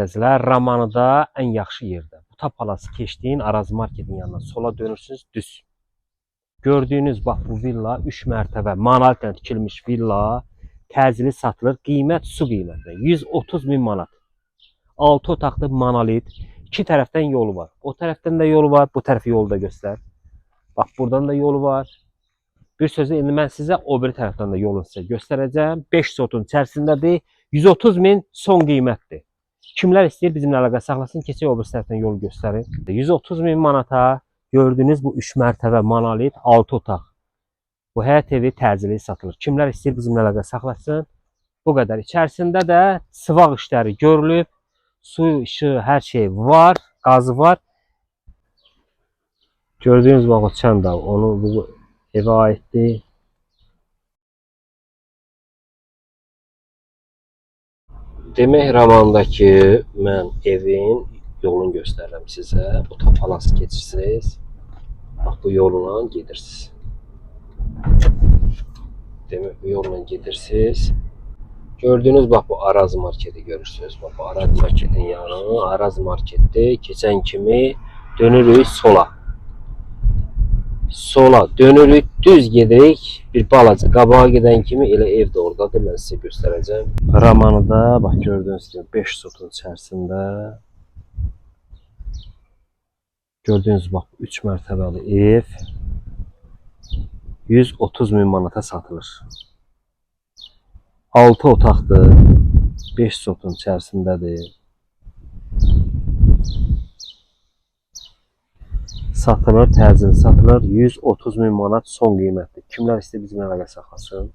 Əzizlər, Romanıda ən yaxşı yerdə. Bu Tapalası keçdiyin Araz marketin yanından sola dönürsünüz düz. Gördüyünüz bax bu villa 3 mərtəbə monolitlə tikilmiş villa təcili satılır. Qiymət su qiymətinə 130 min manat. 6 otaqlı monolit. İki tərəfdən yolu var. O tərəfdən də yolu var, bu tərəfi yolu da göstər. Bax buradan da yolu var. Bir sözlə indi mən sizə o biri tərəfdən də yolunu sizə göstərəcəm. 5 sotun içərisindədir. 130 min son qiymətdir. Kimlər istəyir bizimlə əlaqə saxlasın, keçək o biri tərəfdən yolu göstərin. 130 min manata gördüyünüz bu 3 mərtəbə monolit 6 otaq. Bu həyət evi təcili satılır. Kimlər istəyir bizimlə əlaqə saxlasın. Bu qədər. İçərisində də sıvaq işləri görülüb. Su, işığı, hər şey var, qazı var. Gördüyünüz bax o çən də onu bu evə aiddir. Demək romandakı mən evin yolunu göstərirəm sizə. Bu Tapalası keçirsiniz. Bax bu yolla gedirsiniz. Demək bu yolla gedirsiniz. Gördüyünüz bax bu Araz marketi görürsünüz. Bax bu Araz marketin yanı Araz marketdir. Keçən kimi dönürük sola. Sola dönürük, düz gedirik. Bir balaca qabağa gedən kimi elə ev də oradadır. Mən sizə göstərəcəm. Romanı da bax gördüyünüz kimi 5 sotun içərisində gördüyünüz bax 3 mərtəbəli ev 130 min manata satılır. 6 otaqdır. 5 sotun içərisindədir. Satılır, təcili satılır. 130 min manat son qiymətdir. Kimlər istəyir bizimlə əlaqə saxlasın.